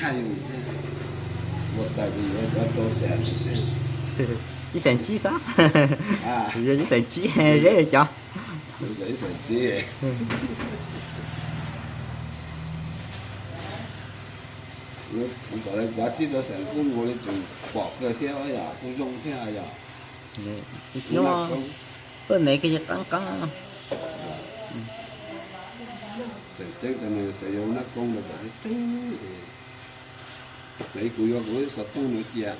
Ua tawm ces yuav cov rau xees xwb. Ib xees tsib xwb. Yog ib xees tsib zeb cov. Ib xees tsib. Kuv kom cov tsib rau xees kuj ua li tseem pom kawg thiab yom, kuj zoo thiab yom. Paj me koj qeeb qeeb. Tseem ceeb cov no xav yuav ua naj koob los kom tseeb. Ib kuv yuav kuv xov tooj no cia.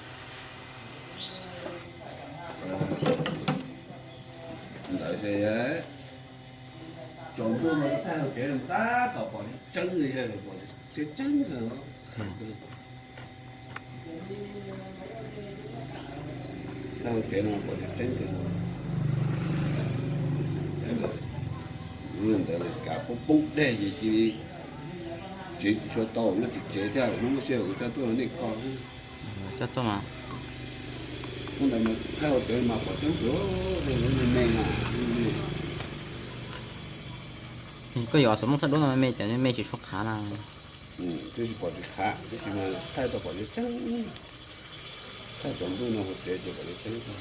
Ntawd tsaus ntuj no thaij hauv tsev tab tom pom tseeb li, pom tseeb tseeb. Thaij hauv tsev no pom tseeb tseeb kawg. Ntawd kav poob poob dej ces cia li tsev tsis tshua tau, lub tsev thiab, hnub muaj sij hawm kuv coj tuaj nej kho. Coj tuaj mas. Hnub ntawd mas thaij hauv tsev mas pom tseeb xwb, me me na. Koj yuav xov tooj thaij duab no me me ces me tsis tshua qhav na. Twb tsis pom tsis qhav, tab sis mas thaij tau pom tseeb tseeb. Thaij tsaus ntuj no hauv tsev ces pom tseeb tseeb.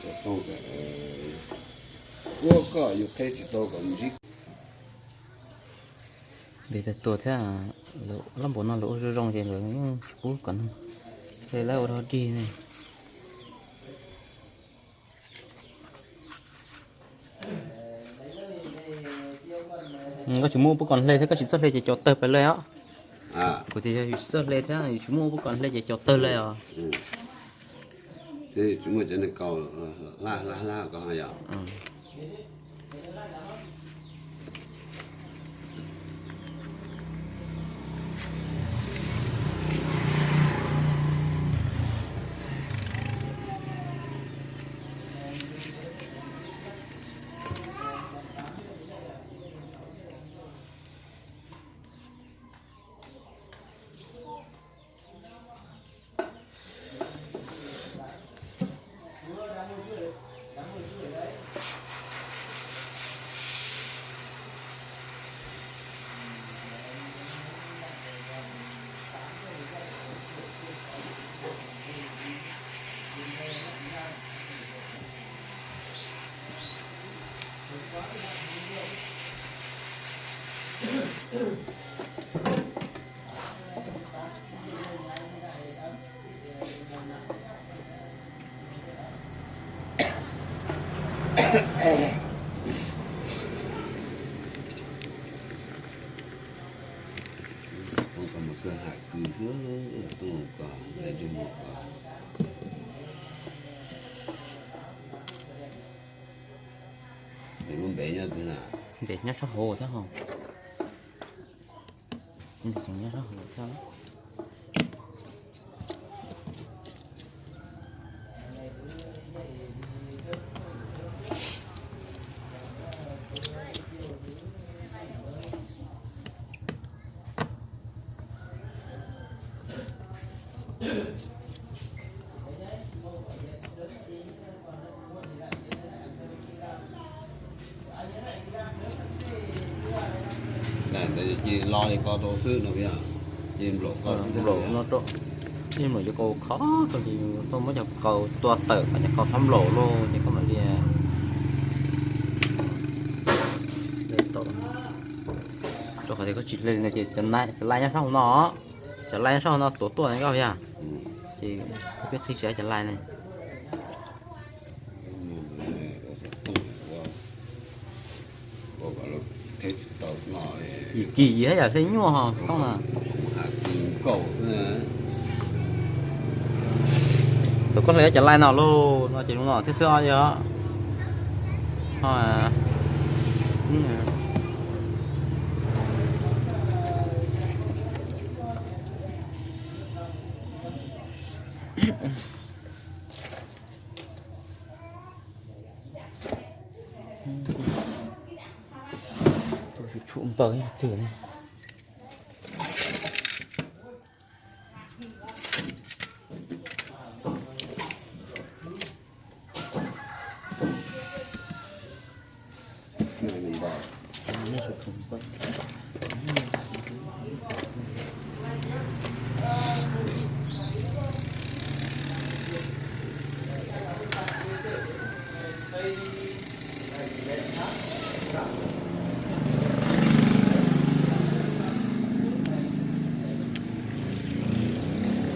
Xov tooj, ua koj yus qheb tsis tau kom ntsib. Npis tag tuag thiab, lab npaum no lawv ua zoo zoo ces lawv yeej tsis pub kom nug, thiaj lawv ua dog dig ne. Koj tsis muab pub kom hle thiab, koj tsis txawj hle ces cau tawg pes lawg os. Kuv tias yog yus tsis txawj hle thiab yus tsis muab pub kom hle ces cau tawg lawg os. Tsis muaj cov neeg kaus hla hla hla ko yom. Toob koj mus kawg ham kws xwb, toob koj ntsej muag koj. Nws lub npe nyob twg na? Npe nyob sab hauv thiab ho. Npe tseem nyob sab hauv thiab. Ntawd cia li lo li ko rau xwb no, cia li nplaum ko xwb thiab no. Cia li nplaum cov kaus khov rau ces tuaj muab cov kaus tua tawm kom cov kaus thab nplaum lauj ces koj mam li tau. Rau qhov tias koj tsis hle no ces cov lais nyob sab hauv no, cov lais nyob sab hauv no tuav tuaj koj yog, ces koj pib qhib tsis tau cov lais ne. Yim kis yim hab yam hle nyuaj ho koj na. Thaum koj hle cov lais no lauj no ces zoo no thiab xwb os yog. Tshuam npaws twg ne.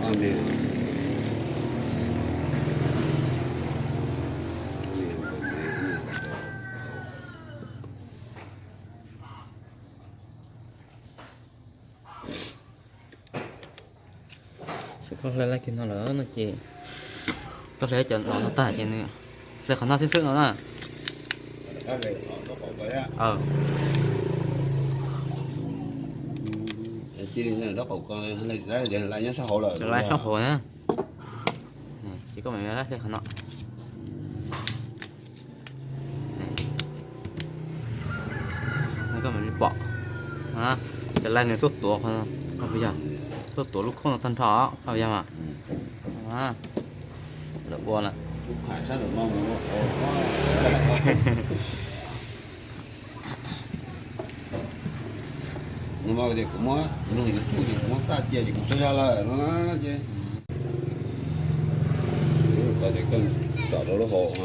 Xav koj hle laib kiag no lawm no ces koj hle cov no no tag ces nws hle qhov no thiab xwb no na. Laib sab hauv na. Ces koj mam hle qhov no. Koj mam li pom, cov laib nws tuaj tuav, yog tuaj tuav lub khoob no tag nrho, yog mas lawv ua lawm. Kuv muab, kuv muab xaj cia ces kuv tso zog lawm no na ces. Tsom rau lub hauv.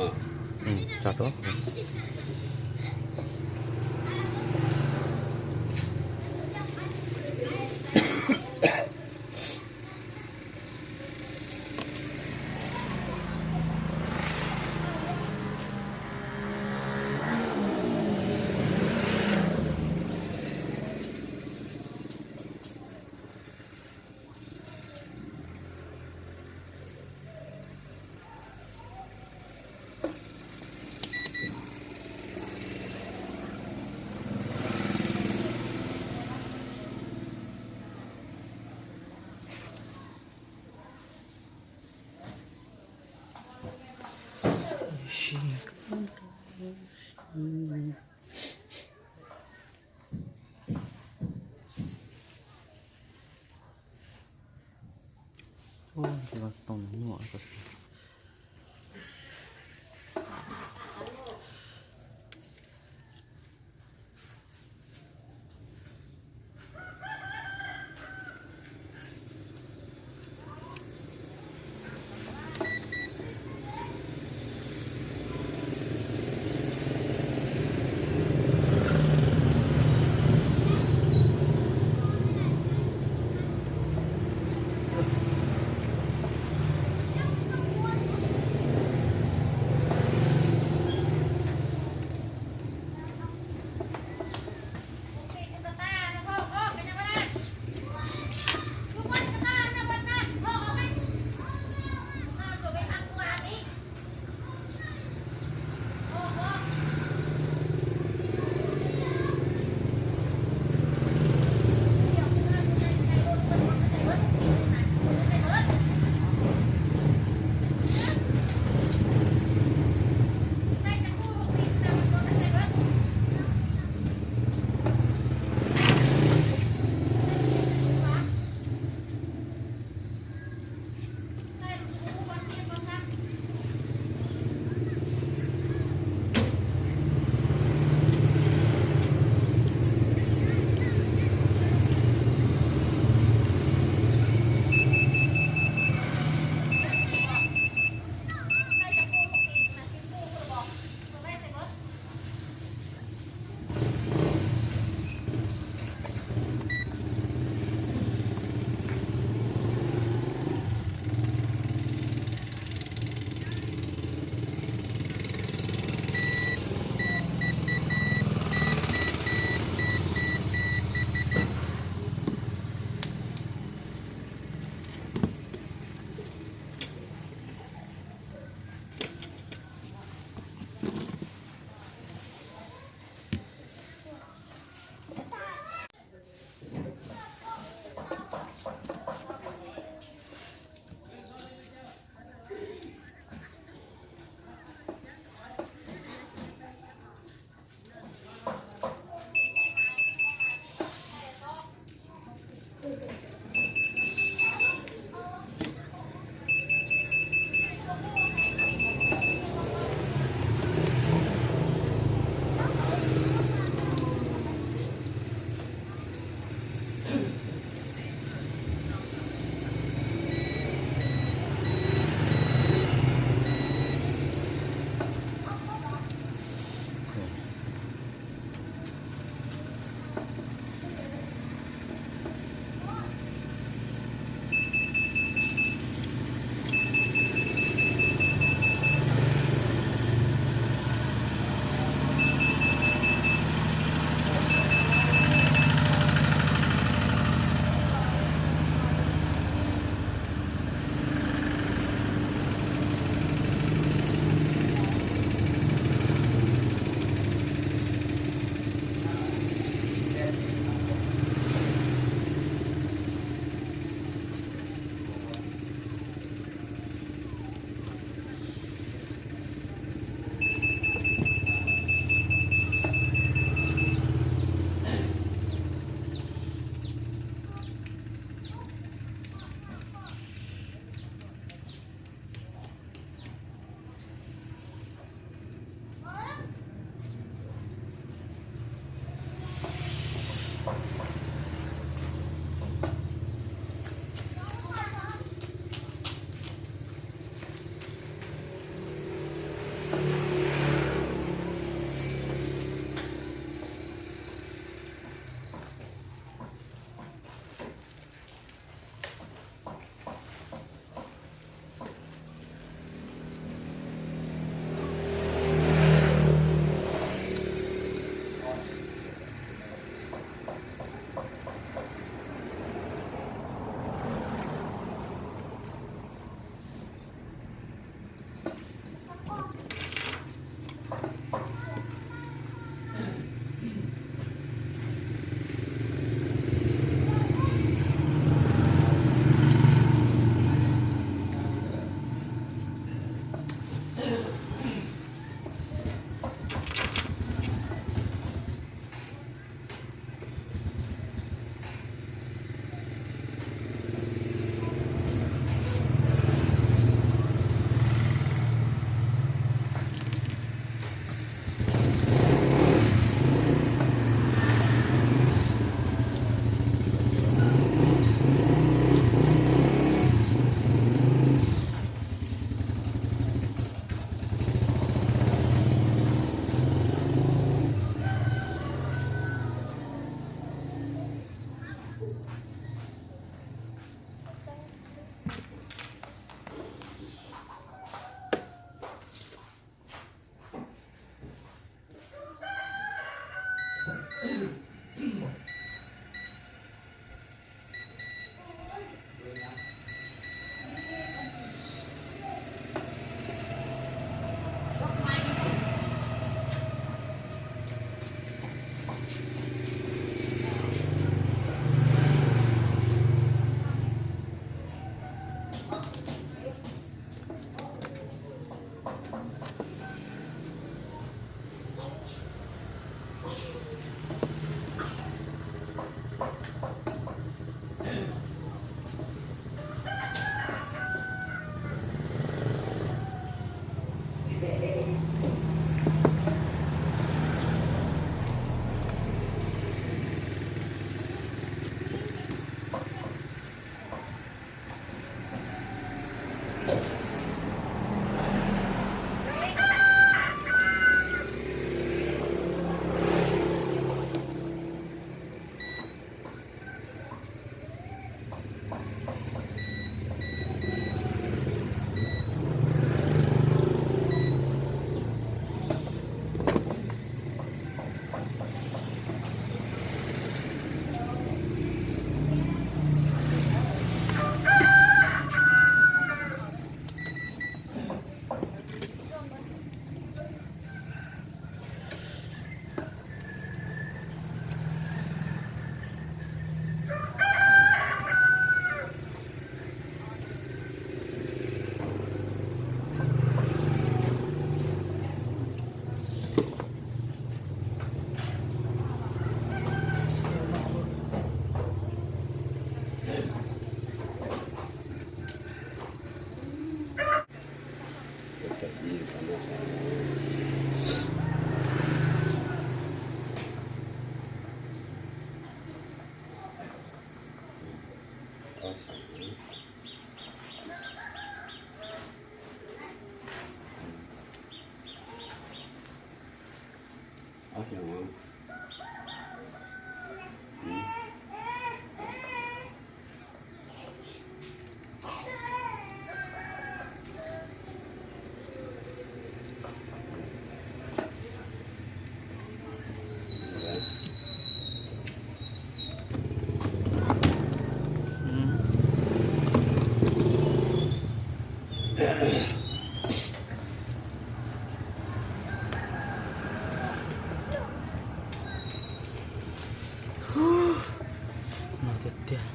No tiag tiag.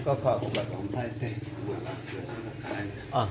Koj kho kuv kom thaij teg, mam los saib koj kho.